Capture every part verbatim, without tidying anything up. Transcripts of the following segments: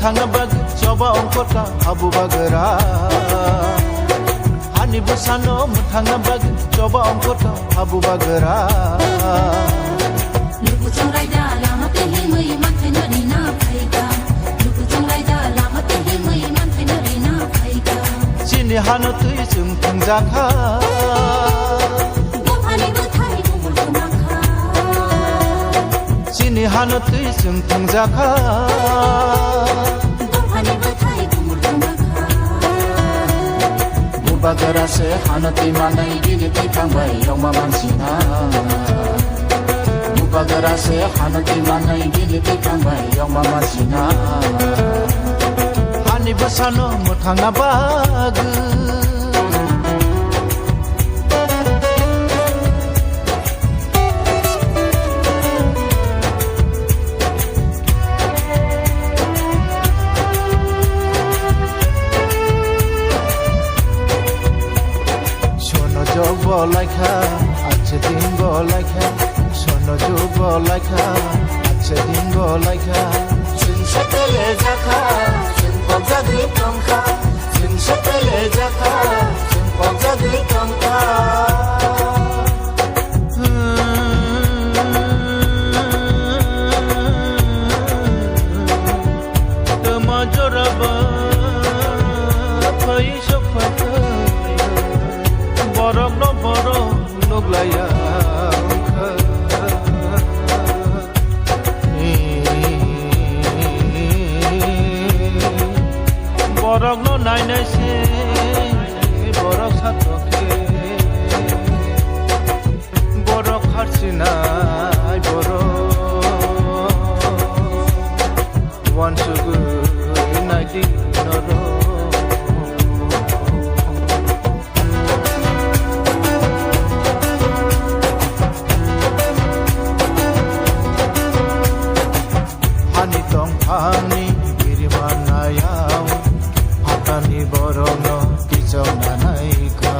Thangna bagwi choba ongkhorka habu bagra. Hani bwsano mwthangna bagwi choba ongkhorka habu bagra. Lukuchung raida lama tei himwi manthaino rina phaika. Lukuchung raida lama tei himwi manthaino rina phaika. Chini hano twi chwng thwngjakha. Dophani bwthai bumul kwmakha. Chini hano twi chwng thwngjakha. Dophani bwthai bumul kwmakha. Bubagra se hano twi manai bini twi thangbai yongma mansina. Bubagra se hano twi manai bini twi thangbai yongma mansina. Hani bwsano mwthangna bagwi. Sono jog bo laikha, ache din bo laikha. Sono jog bo laikha, ache din bo laikha. Chwng se pele jakha, chwng kok jagwi tongkha. Chwng se pele jakha, chwng kok jagwi tongkha. Tama joraba phai sok phaikha, borokno borok nuglaiya wngkha. Borokno nainai se borok satokhe. Borok harsinai borok wansugwi naidi norok. Hani tongphangni biriman nayao, phatani borokno kichongna naikha.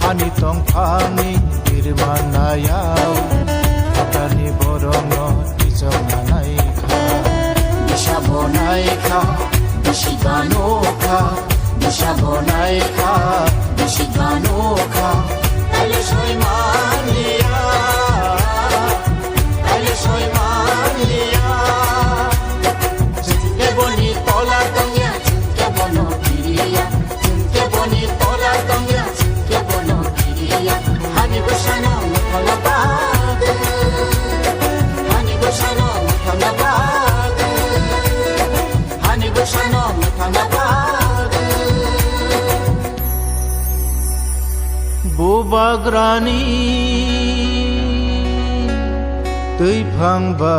Hani tongphangni biriman nayao, phatani borokno kichongna naikha. Bisa bo naikha, bisi banokha. Bisa bo naikha, bisi banokha, taile soi manliya, taile soi manliya. Chwng khe boni tola tongya, chwng khe bono kiriya, chwng khe boni tola tongya, chwng khe bono kiriya. Hani bwsano mwthangna bagwi, hani bwsano mwthangna bagwi. Hani bwsano mwthangna bagwi. Bubagrani twiphang ba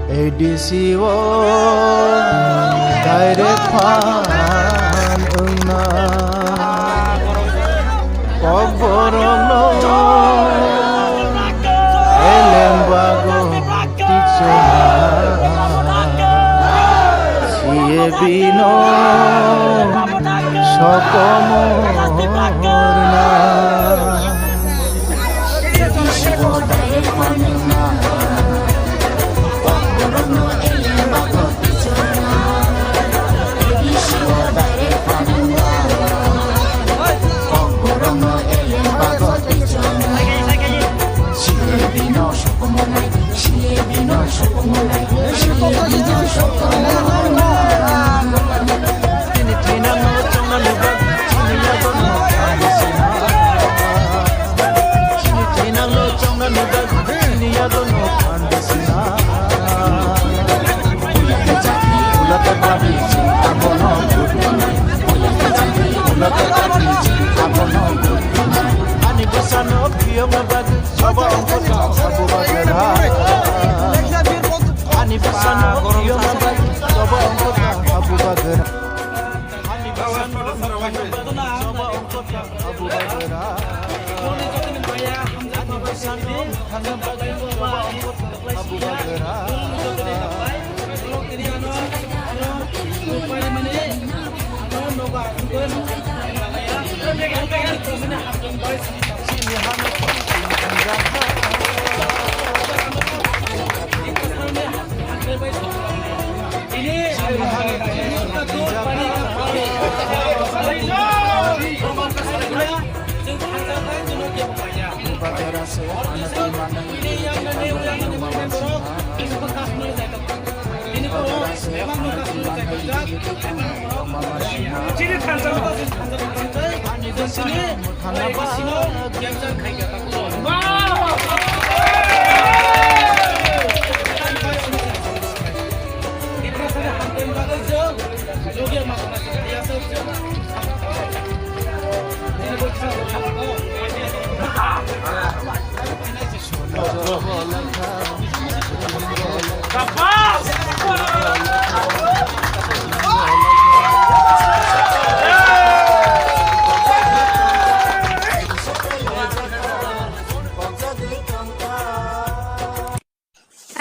A D C o direct phan wngna. Kokborokno eleng bago tikchona, siye bino sokomorna.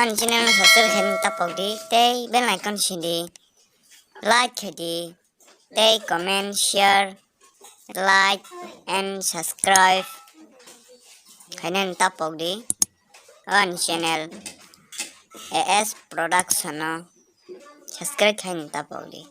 Ani channel no subscribe khaina tapok di tei bell icon sidi, like khai di tei comment, share, like and subscribe khaina tapok di. Ani channel A S Production no subscribe khaina tapok di.